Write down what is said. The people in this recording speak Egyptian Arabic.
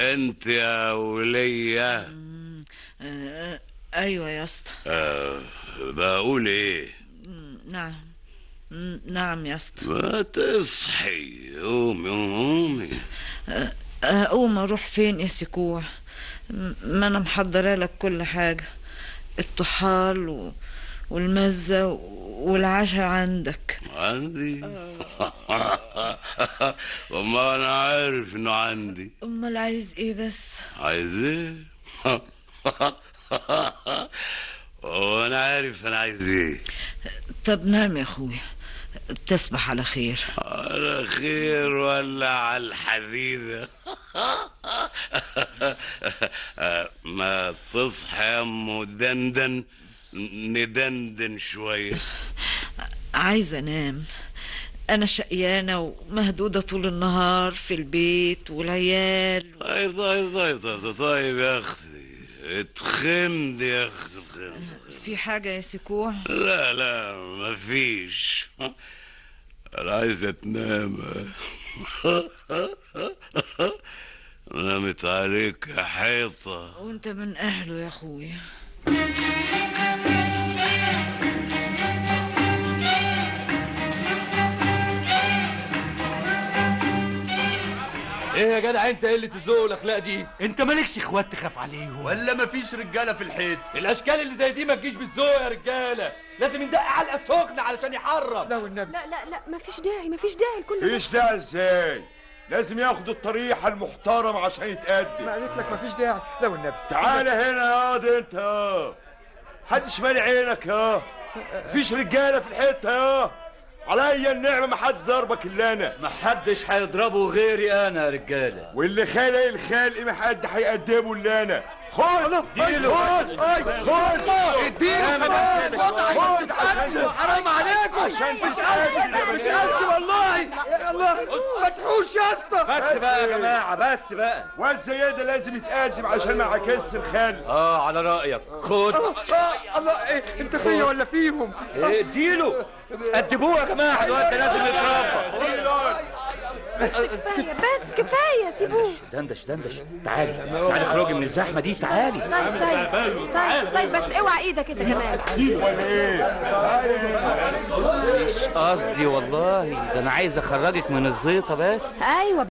انت يا ولية. ايوه يا اسطى. بقول ايه؟ نعم نعم يا اسطى. ما تصحي، قومي قومي. اقوم اروح فين يا سيكوع؟ ما انا محضرة لك كل حاجة، الطحال والمزه والعشاء عندك. عندي؟ وما انا عارف انه عندي. امال عايز ايه بس؟ عايز ايه؟ وانا عارف انا عايز ايه. طب نام يا اخويا، تصبح على خير. على خير ولا على الحديدة؟ ما تصحى يا ام دندن، ندندن شوية. عايزة انام، انا شقيانة ومهدودة طول النهار في البيت والعيال. طيب طيب طيب طيب طيب يا اختي، اتخمد يا اختي، اتخمد. في حاجة يا سيكوع؟ لا لا مفيش، انا عايزة تنام. نامت عليك يا حيطة. وانت من اهله يا اخويا. ايه يا جدع انت قلة الذوق والاخلاق دي؟ انت مالكش اخوات تخاف عليهم؟ ولا مفيش رجاله في الحيط؟ الاشكال اللي زي دي ما تجيش بالذوق يا رجاله، لازم ندق علقه سخنة علشان يحرم. لا والنبي، لا لا لا، مفيش داعي، مفيش داعي لكل ده. مفيش داعي ازاي؟ لازم ياخد الطريحه المحترم عشان يتقدم. ما قالت لك مفيش داعي. لا والنبي. تعالى هنا يا واد انت، محدش مالي عينك يا، مفيش رجاله في الحتة يا، عليا النعمة ما حد ضربك الا انا. ما حدش هيضربه غيري انا يا رجاله، واللي خالق الخالق ما حد هيقدمه الا انا. خد اديله، خد خد اديله، خد عشان تتقدم. حرام عليكم، عشان مش قصدي، مش قصدي والله. يا الله ما تحوش يا اسطى. بس بقى يا جماعة، بس بقى. واد زي ده لازم يتقدم عشان ما يعكسش الخالق. على رايك. خد. الله، ايه انت فيا ولا فيهم؟ اديله، قدموه يا جماعة، الواد ده لازم يتربى. بس كفاية، بس كفاية، سيبوه. دندش دندش، تعالي تعالي، اخرجي من الزحمة دي، تعالي. طيب طيب طيب طيب، بس اوعى ايدك انت كمان. مش قصدي والله، ده انا عايز اخرجك من الزيطة بس. ايوه.